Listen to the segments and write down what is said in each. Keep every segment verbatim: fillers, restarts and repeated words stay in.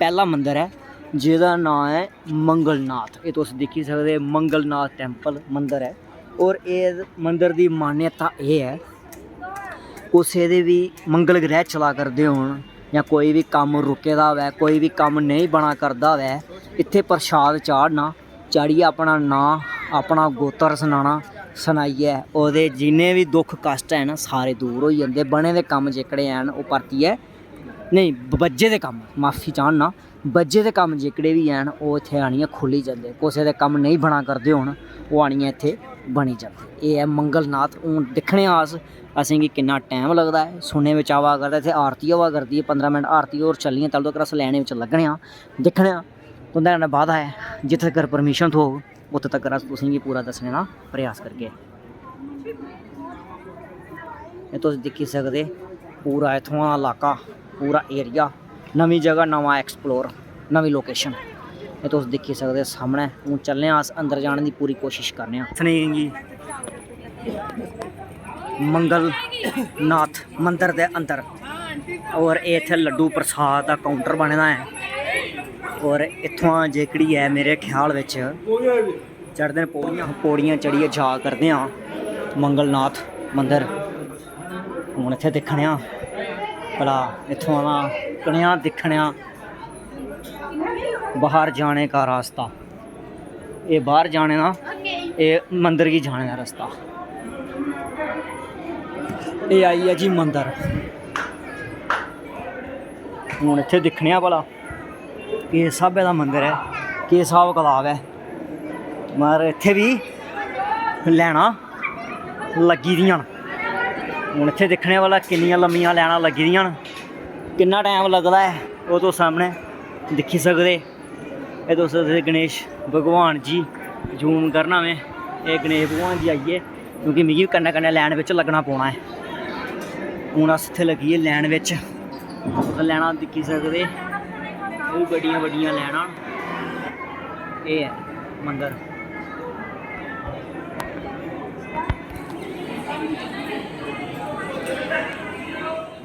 पैह्ला मंदर ऐ जेह्दा नांऽ ऐ मंगलनाथ। एह् तुस दिक्खी सकदे, मंगलनाथ टैंपल मंदर ऐ। होर एह् मंदर दी मान्यता एह् ऐ, कुसै दे बी मंगल ग्रह चला करदे होन जां कोई बी कम्म रुके दा होऐ, कोई बी कम्म नेईं बना करदा होऐ, इत्थै प्रसाद चाढ़ना, चाढ़ियै अपना नांऽ, अपना गोत्र सनाना, सनाइयै ओह्दे जिन्ने बी दुख कश्ट हैन, सारे दूर होई जंदे। बने दे कम्म जेह्कड़े हैन, ओह् परतियै नेईं, ब-, बज्झे दे कम्म, माफी चाह्न्नां, बज्झे दे कम्म जेह्कड़े बी हैन, ओह् इत्थै आनियै खु'ल्ली जंदे। कुसै दे कम्म नेईं बना करदे होन, ओह् आनियै इत्थै बनी जंदे। एह् ऐ मंगलनाथ। हून दिक्खने आं अस, असेंगी किन्ना टैम लगदा ऐ। सुनने बिच आवा करदा, इत्थै आरती होआ करदी ऐ, पंदरां मिंट आरती होर चलनी ऐ, तैलूं तक्कर अस लाइन बिच लग्गने आं, दिक्खने आं। तुं'दे कन्नै बादा ऐ, जित्थै तक्कर परमिशन थ्होग, उत्थै तक्कर अस तुसेंगी पूरा दस्सने दा प्रयास करगे। एह् तुस दिक्खी सकदे, पूरा इत्थुआं दा लाका, पूरा एरिया, नमीं जगह, नमां एक्सप्लोर, नमीं लोकेशन। एह् तुस दिक्खी सकदे सामनै। हून चलने आं अस, अंदर जाने दी पूरी कोशिश करने आं। सनेही गी मंगल नाथ मंदर दे अंदर, और एह् इत्थै लड्डू प्रसाद दा काउंटर बने दा ऐ। और इत्थुआं जेह्कड़ी ऐ, मेरे ख्याल बिच चढ़दे न पौड़ियां, पौड़ियां चढ़ियै जा करदे आं मंगलनाथ मंदर। हून इत्थै दिक्खने आं भला इत्थुआं दा कनेहा दिक्खने आं बाहर जाने का रास्ता। एह् बाहर जाने दा, एह् मंदर गी जाने दा रस्ता। एह् आई गेआ जी मंदर। हून इत्थै दिक्खने आं भला किस स्हाबै दा मंदर ऐ, किस स्हाब कताब ऐ। मगर इत्थै बी लैना लग्गी दियां न। हून इत्थै दिक्खने आं भला किन्नियां लम्मियां लैनां लग्गी दियां न, किन्ना टैम लगदा ऐ, ओह् तुस सामनै दिक्खी सकदे। एह् तुस इत्थै गणेश भगवान जी, जूम करना में, एह् गणेश भगवान जी आई गे, क्योंकि मिगी बी कन्नै कन्नै लैन बिच लग्गना पौना ऐ। हून अस इत्थै लग्गी गे लैन बिच, तुस लैनां दिक्खी सकदे, एह् बी बड्डियां बड्डियां लैनां न। एह् ऐ मंदर।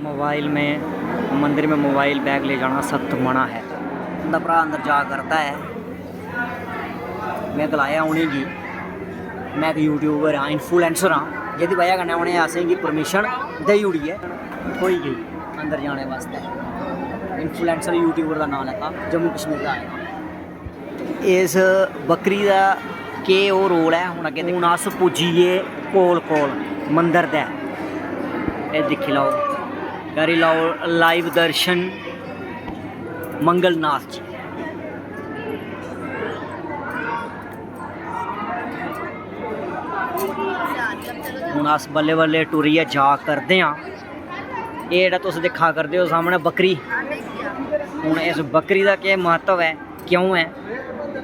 मोबाइल में, मंदिर में मोबाइल बैग ले जाना सख्त मना है। उं'दा भ्राऽ अंदर जा करदा ऐ। में गलाया उ'नेंगी, में इक यूट्यूबर आं, इन्फ्लुएंसर आं, जेह्दी बजह कन्नै उ'नें असेंगी परमिशन देई ओड़ी ऐ, थ्होई गेई अंदर जाने बास्तै। इन्फ्लुएंसर यूट्यूबर दा नांऽ लैता, जम्मू कश्मीर दा आए दा। इस बक्करी दा केह् ओह् रोल ऐ? हून अग्गें हून अस पुज्जी गे कोल कोल मंदर दे। एह् दिक्खी लैओ, करी लैओ लाइव दर्शन मंगलनाथ जी। हून अस बल्लें बल्लें टुरियै जा करदे आं। एह् जेह्ड़ा तुस दिक्खा करदे ओ सामनै बक्करी, हून इस बक्करी दा केह् म्हत्तव ऐ, क्यों ऐ,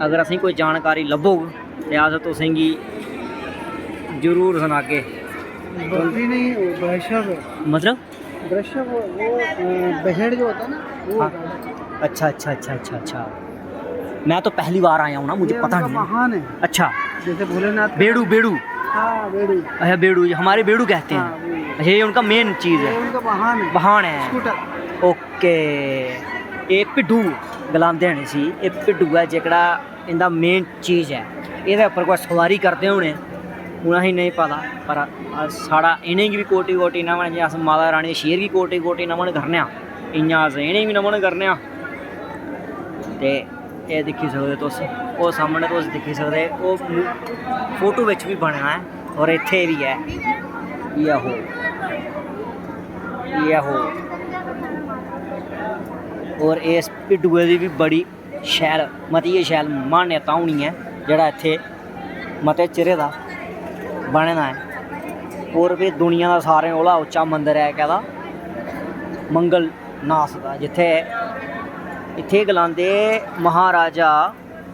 अगर असेंगी कोई जानकारी लब्भग ते अस तुसेंगी जरूर सनागे। बकरी नहीं, वो वृषभ है। मतलब? वृषभ वो, वो अ, बहेड़ जो होता है ना, वो हाँ। होता है। अच्छा, अच्छा, अच्छा, अच्छा, अच्छा। मैं तो पहली बार आया हूँ ना, मुझे ये पता उनका नहीं है। वाहन है। अच्छा, जैसे भोलेनाथ का- बेड़ू, बेड़ू। हाँ, बेड़ू। अच्छा, बेड़ू, हमारे बेड़ू कहते हाँ, हैं। बेड़ू। अच्छा, ये उनका मेन चीज़ ये है। उनका वाहन है। वाहन है। स्कूटर। ओके, एह् भिड्डू गलांदे न इसी। एह् भिड्डू ऐ जेह्कड़ा इं'दा मेन चीज़ ऐ। एह्दे उप्पर कोई सुआरी करदे होने, हून असेंगी नेईं पता, पर अस, साढ़ा इ'नेंगी बी कोटि कोटि नमन, जि'यां अस माता रानी दे शेर गी कोटि कोटि नमन करने आं, इ'यां अस इ'नेंगी बी नमन करने आं। ते एह् दिक्खी सकदे तुस, ओह् सामनै तुस दिक्खी सकदे, ओह् फोटो बिच बी बने दा ऐ, होर इत्थै बी ऐ। एह् आहो, एह् आहो। होर इस भिड्डुए दी बी बड़ी शैल, मती गै शैल मान्यता होनी ऐ, जेह्ड़ा इत्थै मते चिरे दा बने दा ऐ। होर बी दुनिया दा सारें कोला उच्चा मंदर ऐ कैह्दा? मंगलनाथ दा, जित्थै, इत्थै गलांदे महाराजा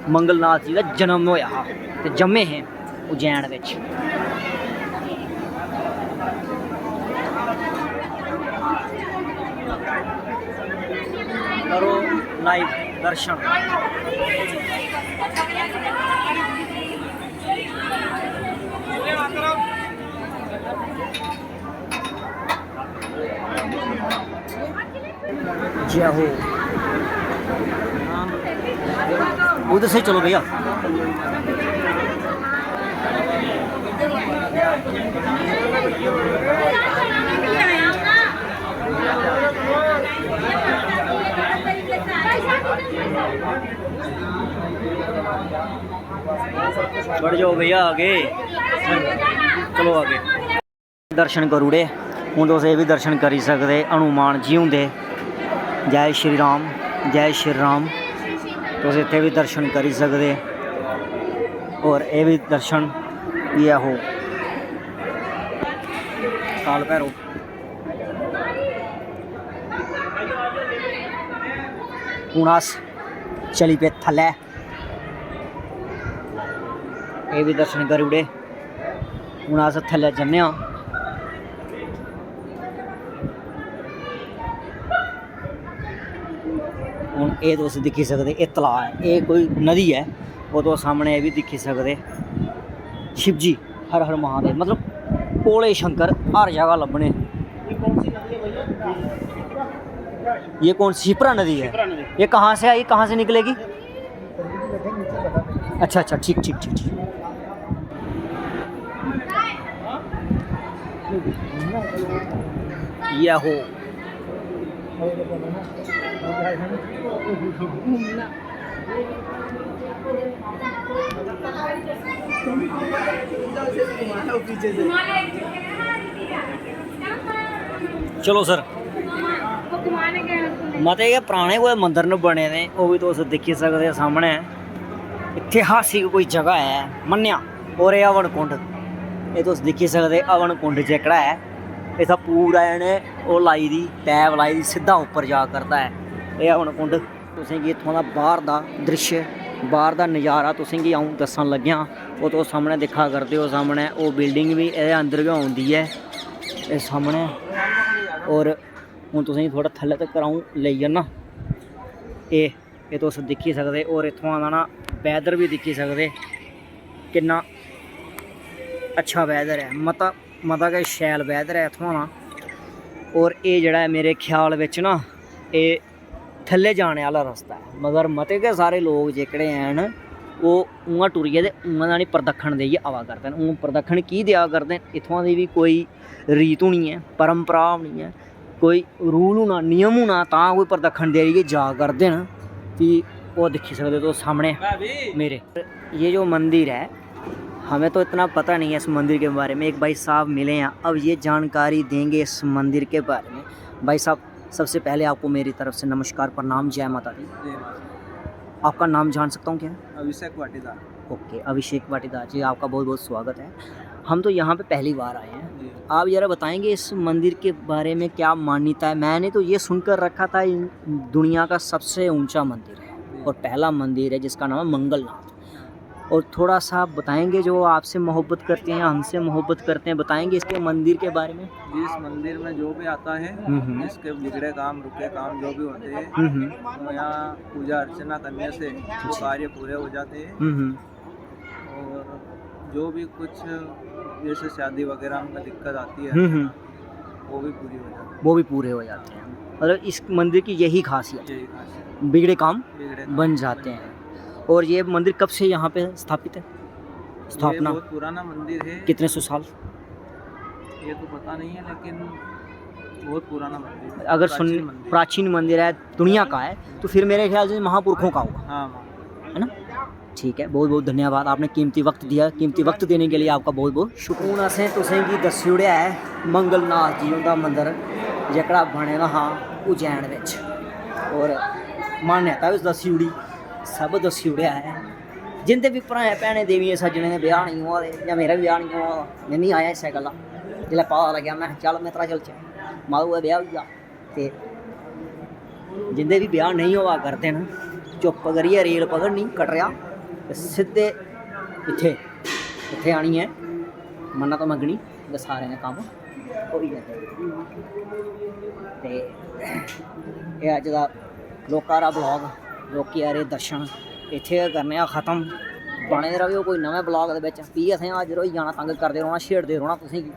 मंगलनाथ जी दा जन्म होएआ हा ते जम्मे हे उज्जैन बिच। करो लाइव दर्शन। जय हो। उधर से चलो भैया। बढ़ जाओ भैया आगे, चलो आगे। दर्शन करी ओड़े। हून तुस एह् बी दर्शन करी सकदे हनुमान जी हुंदे। जय श्री राम, जय श्री राम। तुस इत्थै बी दर्शन करी सकदे। होर एह् बी दर्शन, ये आहो, काल भैरो। हून अस चली पे थल्लै। एह् बी दर्शन करी ओड़े। हून अस थल्लै जन्ने आं। हून एह् तुस दिक्खी सकदे, एह् तलाऽ ऐ, एह् कोई नदी ऐ। ओह् तुस सामनै एह् बी दिक्खी सकदे, शिवजी, हर हर महादेव, मतलब भोले शंकर हर जगह लब्भने। ये कौन सी शिप्रा नदी है? शिप्रा नदी। ये कहाँ से आई, कहाँ से निकलेगी? अच्छा अच्छा, ठीक ठीक ठीक ठीक। ये हो। चलो सर, मते गै पराने कोई मंदर न बने दे, ओह् बी तुस दिक्खी सकदे सामनै। इतिहासिक कोई जगह ऐ मन्नेआ, और एह् हवन कुंड, एह् तुस दिक्खी सकदे हवन कुंड जेह्कड़ा ऐ, इत्थै पूरा इ'नें ओह् लाई दी, पैप लाई दी, सिद्धा उप्पर जा करदा ऐ एह् हवन कुंड। तुसें गी इत्थुआं दा बाह्र दा दृश्य, बाह्र दा नज़ारा तुसें गी अ'ऊं दस्सन लग्गेआं। ओह् तुस सामनै दिक्खा करदे ओ, सामनै ओह् building बी एह्दे अंदर गै औंदी ऐ, एह् सामनै। होर हून तुसें गी थोह्ड़ा थल्लै तक्कर अ'ऊं लेई जन्ना। एह्, एह् तुस दिक्खी सकदे, होर इत्थुआं दा ना weather बी दिक्खी सकदे, किन्ना अच्छा weather ऐ, मता, मता गै शैल weather ऐ इत्थुआं दा। होर एह् जेह्ड़ा ऐ, मेरे ख्याल बिच ना, एह् थल्ले जाने आह्ला रस्ता ऐ, मगर मते गै सारे लोक जेह्कड़े हैन, ओह् उ'आं टुरियै ते उ'आं दा निं, परदक्खन देइयै आवा करदे न। हून परदक्खन की देआ करदे न? इत्थुआं दी बी कोई रीत होनी ऐ, परंपरा होनी ऐ, कोई rule होना, नियम होना, तां कोई परदक्खन देइयै जा करदे न। फ्ही ओह् दिक्खी सकदे तुस सामनै मेरे, ये जो मंदिर है, हमें तो इतना पता नहीं है इस मंदिर के बारे में। एक भाई साहब मिले हैं, अब ये जानकारी देंगे इस मंदिर के बारे में। भाई साहब, सबसे पहले आपको मेरी तरफ से नमस्कार, प्रणाम, जय माता दी। जय माता दी। आपका नाम जान सकता हूँ क्या? अभिषेक पाटीदार। ओके, अभिषेक पाटीदार जी, आपका बहुत बहुत स्वागत है। हम तो यहाँ पे पहली बार आए हैं। जी। आप ज़रा बताएंगे इस मंदिर के बारे में, क्या मान्यता है? मैंने तो ये सुनकर रखा था, इन-, दुनिया का सबसे ऊंचा मंदिर है। जी। और पहला मंदिर है जिसका नाम है मंगलनाथ। और थोड़ा सा आप बताएंगे, जो आपसे मोहब्बत करते हैं, हमसे मोहब्बत करते हैं, बताएंगे इसके मंदिर के बारे में? जी, इस मंदिर में जो भी आता है, हम्म, हम्म। इसके बिगड़े काम, रुके काम जो भी होते हैं, हम्म, हम्म। तो यहाँ पूजा अर्चना करने से वो कार्य पूरे हो जाते हैं। हम्म, हम्म। और जो भी कुछ जैसे शादी वगैरह में दिक्कत आती है, हम्म, हम्म। वो भी पूरी हो जाती है। वो भी पूरे हो जाते हैं। मतलब, इस मंदिर की यही खासियत है, यही खासियत। बिगड़े काम बिगड़े काम बन जाते हैं। और ये मंदिर कब से यहाँ पे स्थापित है? स्थापना? ये बहुत पुराना मंदिर है। कितने सौ साल? ये तो पता नहीं है, लेकिन बहुत पुराना मंदिर है। अगर सुन-, प्राचीन मंदिर। प्राचीन मंदिर है, दुनिया का है, तो फिर मेरे ख्याल से महापुरखों का होगा। हाँ, हाँ। है ना? ठीक है, बहुत बहुत धन्यवाद, आपने कीमती वक्त दिया, कीमती वक्त देने के लिए आपका बहुत बहुत शुक्रिया। हून असें तुसें गी दस्सी ओड़ेआ ऐ मंगलनाथ जी हुंदा मंदर, जेह्कड़ा बने दा हा उज्जैन बिच, और मान्यता बी दस्सी ओड़ी, सब दस्सी ओड़ेआ ऐ। जिंदे बी भ्राएं भैनें देवियें सज्जनें दे ब्याह् नेईं होआ दे जां मेरा बी ब्याह् नेईं होआ दा, में बी आया इस्सै गल्ला। जिसलै पता लग्गेआ, में आखेआ, "चल मित्तरा चलचै।" माऊ दा ब्याह् होई गेआ। ते जिंदे बी ब्याह् नेईं होआ करदे न, चुप्प करियै रेल पकड़नी कटरा ते सिद्धे इत्थै, इत्थै आनियै मन्नत मंगनी ते सारें दे कम्म होई जंदे। ते एह् अज्ज दा लौह्का हारा vlog, लौह्के हारे दर्शन इत्थै गै करने आं खत्म। बने दे र'वेओ कोई नमें vlog दे बिच, फ्ही असें हाजर होई जाना, तंग करदे रौह्ना, छेड़दे रौह्ना तुसेंगी।